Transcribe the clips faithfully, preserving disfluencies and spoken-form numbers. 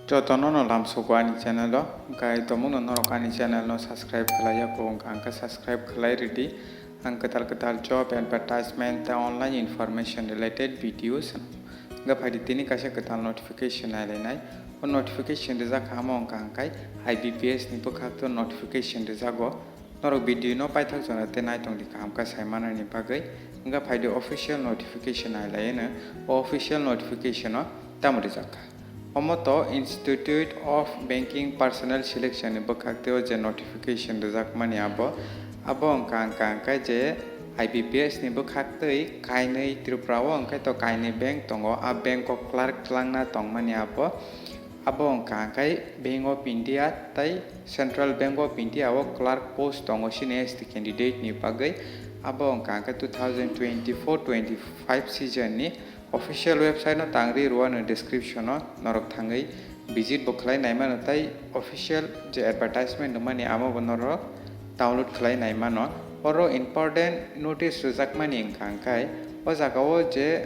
Jotono no lamsogo ani channel o, hwnkhe tomungno norok ani channel no subscribe khlai ya kho, hwnkha hwnkhe subscribe khlai ridi. Ang kwtal kwtal job advertisement tei online information related videos. Hwnkhe phaidi tini kaisa kwtal notification nailainai. O notification rijak kha, omo hwnkha hwnkhe I B P S ni bwkhak to notification rijago. Norok video no paithak jora tei naitong di kaham khe sai manani bagwi. Hwnkhe phaidi official notification nailaino. O official notification o tamo rijak kha? Omo to Institute of Banking Personnel Selection ni bwkhak tei o je notification rijakmani abo, abo wngkha, wngkha hwnkhe je I B P S ni bwkhak tei kainwi Tripura o hwnkhe to kainwi bank tongo, a bank o clerk twlangna tongmani abo, abo wngkha hwnkhe Bank of India tei Central Bank of India o clerk post tongo senior S T candidate ni bagwi, abo wngkha hwnkhe two thousand twenty-four twenty-five season ni official website no tang ri rwano description o norok thangwi visit bo khlai naimano tei official je advertisement wngmani amo bo norok download khlai naimano. Oro important notice rwjakmani wngkha hwnkhe o jaga o je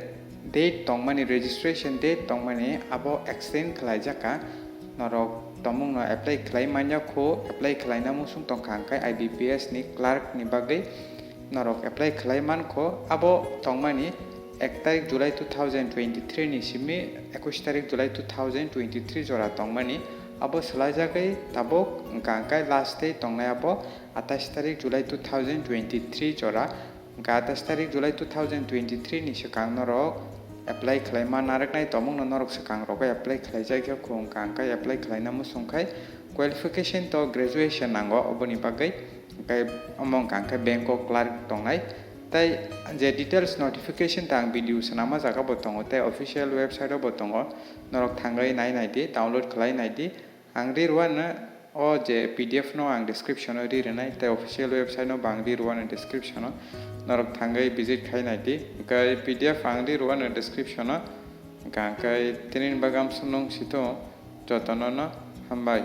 date tongmani, registration date tongmani abo extend khlaijak kha. Norok tomungno apply khlai manya kho, apply khlaina muchung tongkha hwnkhe I B P S ni clerk ni bagwi norok apply khlai man kho. Abo tongmani ek tarik July two thousand twenty-three ni simi ekush tarik July two thousand twenty-three jora tongmani. Abo swlaijagwi tabuk wngkha hwnkhe last date tongnai abo atais tarik July two thousand twenty-three jora. Hwnkhe atais tarik July two thousand twenty-three ni swkang norok apply khlaima narwknai tomungno norok swkang rogo apply khlaijak ya kho, hwnkha hwnkhe apply khlaina muchung khai qualification to graduation nango, oboni bagwi hwnkhe omo wngkha hwnkhe bank o clerk tongnai. Tei je details notification ta ang video swnama jaga bo tongo tei official website o bo tongo, norok thangwi nai nai di, download khlai nai di. Ang ri rwano o je P D F no ang description o ri rwnai tei official website no bo ang ri rwano description o, norok thangwi visit khai nai di. Hwnkhe P D F ang ri rwano description o. Hwnkha hwnkhe tini bagam sunung sito jotono no hambai.